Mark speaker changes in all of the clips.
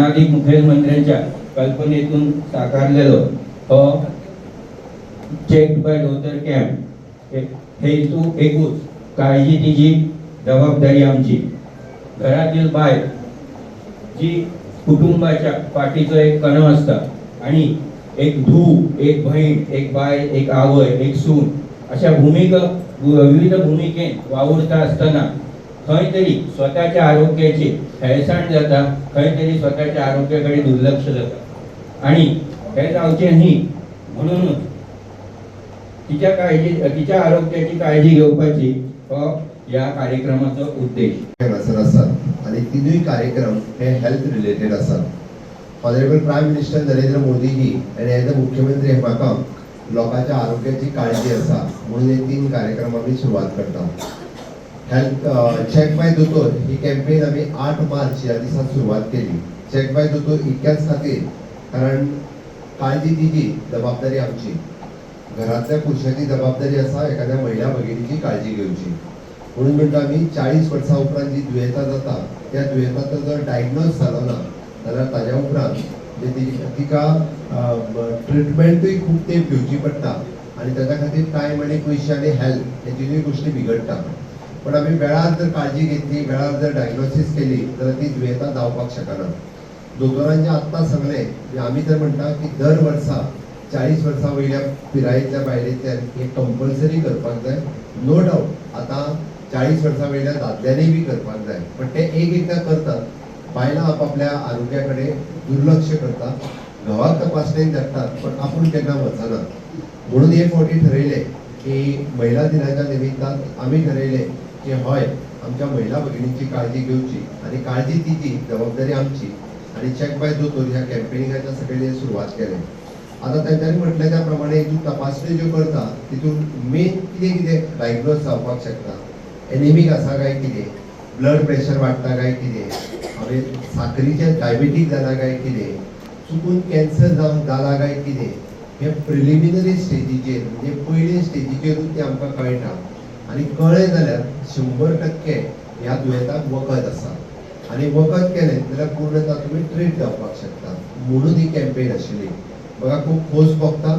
Speaker 1: मानादीक मुखेलमंत्र्यांच्या कल्पनेतून साकारलेलो हो चेक बाय दोतोर कॅम्प. हेतू एकूच, काळजी तिची, जबाबदारी आमची. घरातील बायल जी कुटुंबाच्या फाटीचो एक कणो आसता आणि एक धूव, एक बहीण, एक बायल, एक आवय, एक सून अशा भूमिका विविध भूमिकेन वावुरता आसतना खंय तरी स्वताच्या आरोग्याची हेळसाण जाता, खंय तरी स्वताच्या आरोग्या कडेन दुर्लक्ष जाता आणि हे जावचें न्ही म्हणूनच तिच्या काळजी, तिच्या आरोग्याची काळजी घेवपाची हो ह्या कार्यक्रमाचो उद्देश.
Speaker 2: हांगासर आसात आनी तिनूय कार्यक्रम हे हेल्थ रिलेटेड आसात. ऑनरेबल प्रायम मिनिस्टर नरेंद्र मोदीजी आनी एज अ मुख्यमंत्री म्हाका लोकांच्या आरोग्याची काळजी आसा म्हणून हे तीन कार्यक्रम आमी सुरवात करता. हेल्थ चेक बाय दोतोर ही कॅम्पेन आमी 8 मार्च ह्या दिसा सुरवात केली. चेक बाय दोतोर इतक्याच खातीर, कारण काळजी तिची, जबाबदारी आमची. घरांतल्या पुरुषाची जबाबदारी आसा एखाद्या महिला भगिनीची काळजी घेवची. म्हणून म्हणटा आमी, 40 वर्सां उपरांत जी दुयेंतां जाता, त्या दुयेंताचो जर डायग्नोज जालो ना जाल्यार ताज्या उपरांत जे तिका ट्रिटमेंटूय खूब तेंप घेवची पडटा आनी ताच्या खातीर टायम आनी पयशे आनी हेल्थ हे तिनूय गोश्टी बिगडटा. पण आमी वेळार जर काळजी घेतली, वेळार जर डायग्नोसीस केली जाल्यार ती दुयेंतां जावपाक शकना. दोतोरांचें आत्तां सांगलें की आमी तर म्हणटा की दर वर्सा 40 वर्सां वयल्या पिरायेच्या बायलेंतल्यान हें कंपल्सरी करपाक जाय. नो डावट, आतां 40 वर्सां वयल्या दादल्यांनी बी करपाक जाय, पण ते एक एकदां करतात. बायलां आपापल्या आरोग्या कडेन दुर्लक्ष करतात. घोवाक तपासणेक धाडटात, पण आपूण केन्ना वचना. म्हणून हे फावटी ठरयलें की महिला दिनाच्या निमित्तान आमी ठरयलें की हय, आमच्या महिला भगिनींची काळजी घेवची आनी काळजी तिची, जबाबदारी आमची आनी चेक बाय दोतोर ह्या कॅम्पेनिंगाच्या सकयल सुरवात केलें. आतां तेंच्यांनी म्हटलें त्या प्रमाणे हितून तपासणी ज्यो करता, तितून मेन कितें कितें डायग्नोज जावपाक शकता: एनिमीक आसा काय कितें, ब्लड प्रेशर वाडटा काय कितें, हांवें साकरीचें डायबेटीक जाला काय कितें, चुकून कॅन्सर जावन जाला काय कितें, हे प्रिलिमिनरी स्टेजीचेर, म्हणजे पयले स्टेजीचेरूच तें आमकां कळटा. आनी कळ्ळें जाल्यार 100% ह्या दुयेंताक वखद आसा आनी वखद केलें जाल्यार पूर्णता तुमी ट्रीट जावपाक शकता. म्हणून ही कॅम्पेन आशिल्ली. म्हाका खूब खोस भोगता,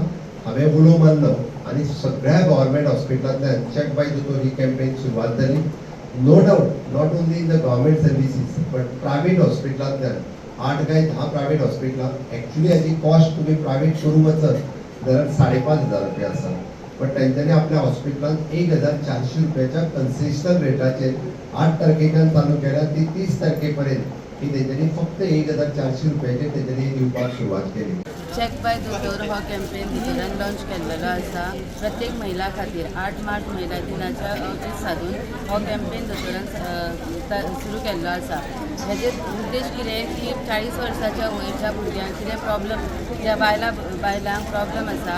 Speaker 2: हांवें उलो मारलो आनी सगळ्या गव्हर्मेंट हॉस्पिटलांतल्यान चेक बाय दोतोर ही कॅम्पेन सुरवात जाली. No doubt, not only in the government services but private हॉस्पिटलांतल्यान 8 काय 10 प्रायवेट हॉस्पिटलां. एक्चुली हाजी कॉस्ट तुमी प्रायवेट करूंक वचत जाल्यार 5500 रुपया आसा, बट तेंच्यांनी आपल्या हॉस्पिटलांत 1400 रुपयाच्या कन्सेशनल रेटाचेर 8 तारखेच्यान चालू केल्या. ती 30 तारखे पर्यंत ही तेंच्यांनी फक्त 1400 रुपयाचेर तेंच्यांनी दिवपाक सुरवात केली.
Speaker 3: चेक बाय दोतोर हो कॅम्पेन दोतोरान लॉन्च केल्लेलो आसा प्रत्येक महिला खातीर. 8 मार्च महिला दिनाच्या औचित्य साधून हो कॅम्पेन दोतोरान सुरू केल्लो आसा. हेजे उद्देश कितें की 40 वर्साच्या वयरच्या भुरग्यांक कितें प्रॉब्लम, ज्या बायलांक प्रॉब्लम आसा,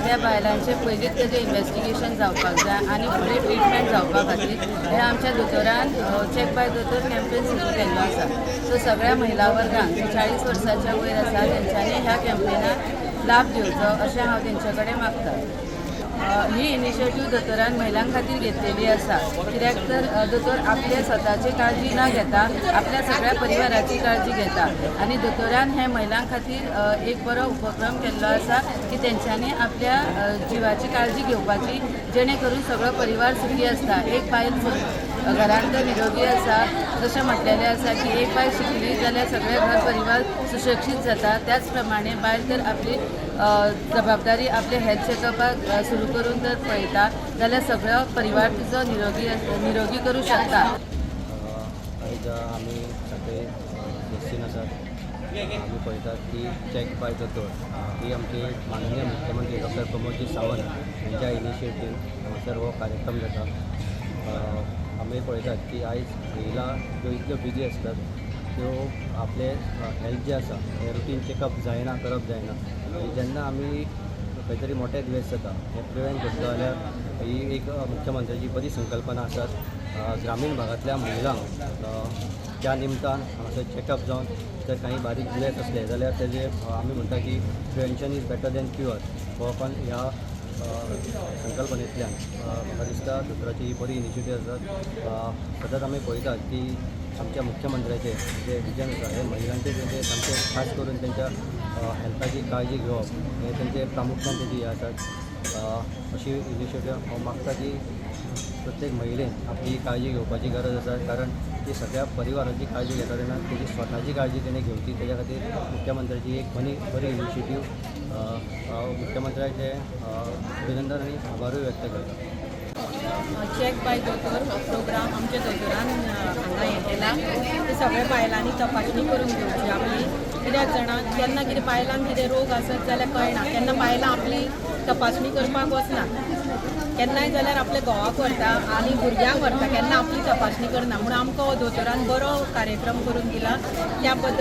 Speaker 3: त्या बायलांचें पयलींच तेजें इन्वेस्टिगेशन जावपाक जाय आनी फुडें ट्रिटमेंट जावपा खातीर हे आमच्या दोतोरान चेक बाय दोतोर कॅम्पेन सुरू केल्लो आसा. सो सगळ्या महिला वर्गांक जे 40 वर्साच्या वयर आसा, तेंच्यांनी ह्या कॅम्पेनाक लाभ घेवचो अशें हांव तेंचे कडेन मागता. ही इनिशिएटीव दोतोरान महिलां खातीर घेतलेली आसा, कित्याक तर दोतोर आपले स्वताची काळजी न घेता आपल्या सगळ्या परिवाराची काळजी घेता आनी दोतोरान हे महिलां खातीर एक बरो उपक्रम केल्लो आसा की तेंच्यांनी आपल्या जिवाची काळजी घेवपाची, जेणे करून सगळो परिवार सुखी आसता. एक बायल घरांत तर निरोगी आसा. जशें म्हटलेलें आसा की एक बायल शिकली जाल्यार सगळें घर परिवार सुशिक्षीत जाता. त्याच प्रमाणे बायल तर आपली जबाबदारी आपले हेल्थ चॅकअपाक सुरू करून जर पळयता जाल्यार सगळो परिवार तिचो निरोगी निरोगी करूं शकता.
Speaker 4: आयज आमी सगळे सीएचसीन आसात. आमी पळयतात की चॅक बाय दोतोर ही आमची माननीय मुख्यमंत्री डॉक्टर प्रमोदजी सावंत हांच्या इनिशिएटीन हांगासर हो कार्यक्रम जाता. आमी पळयतात की आयज महिला ज्यो इतल्यो बिजी आसतात, त्यो आपले हेल्थ जें आसा हें रुटीन चॅकअप जायना, करप जायना. आनी जेन्ना आमी खंय तरी मोठे दुयेंस जाता, हें प्रिवेंट करतलो जाल्यार ही एक मुख्यमंत्र्याची बरी संकल्पना आसात. ग्रामीण भागांतल्या महिलांक त्या निमतान हांगासर चॅकअप जावन जर काही बारीक दुयेंस आसलें जाल्यार तेजे आमी म्हणटा की prevention is better than cure हो पण ह्या संकल्पनेंतल्यान म्हाका दिसता दोतोराची ही बरी इनिशिएटीव आसा. सदांच आमी पळयतात की आमच्या मुख्यमंत्र्याचे जे विजन आसा हे महिलांचे तेंचे सामकें खास करून तेंच्या हेल्थाची काळजी घेवप हे तेंचे प्रामुख्यान तेजी हें आसा. अशी इनिशिएटीव हांव मागता की प्रत्येक महिलेन आपली काळजी घेवपाची गरज आसा, कारण ती सगळ्या परिवाराची काळजी घेता तेन्ना तेजी स्वताची काळजी तेणें घेवची. तेज्या खातीर मुख्यमंत्र्याची एक बरी बरी इनिशिएटीव, हांव मुख्यमंत्र्याचें अभिनंदन आनी आभारूय व्यक्त करता.
Speaker 5: चॅक बाय दोतोर हो प्रोग्राम आमच्या दोतोरान हांगा हें केला. ते सगळ्या बायलांनी तपासणी करून घेवची आपली. कित्याक जाणा, केन्ना कितें बायलांक कितें रोग आसत जाल्यार कळना. केन्ना बायलां आपली तपासणी करपाक वचना, केन्नाय जाल्यार आपल्या घोवाक व्हरता आनी भुरग्यांक व्हरता, केन्ना आपली तपासणी करना. म्हणून आमकां हो दोतोरान बरो कार्यक्रम करून दिला त्या बद्दल.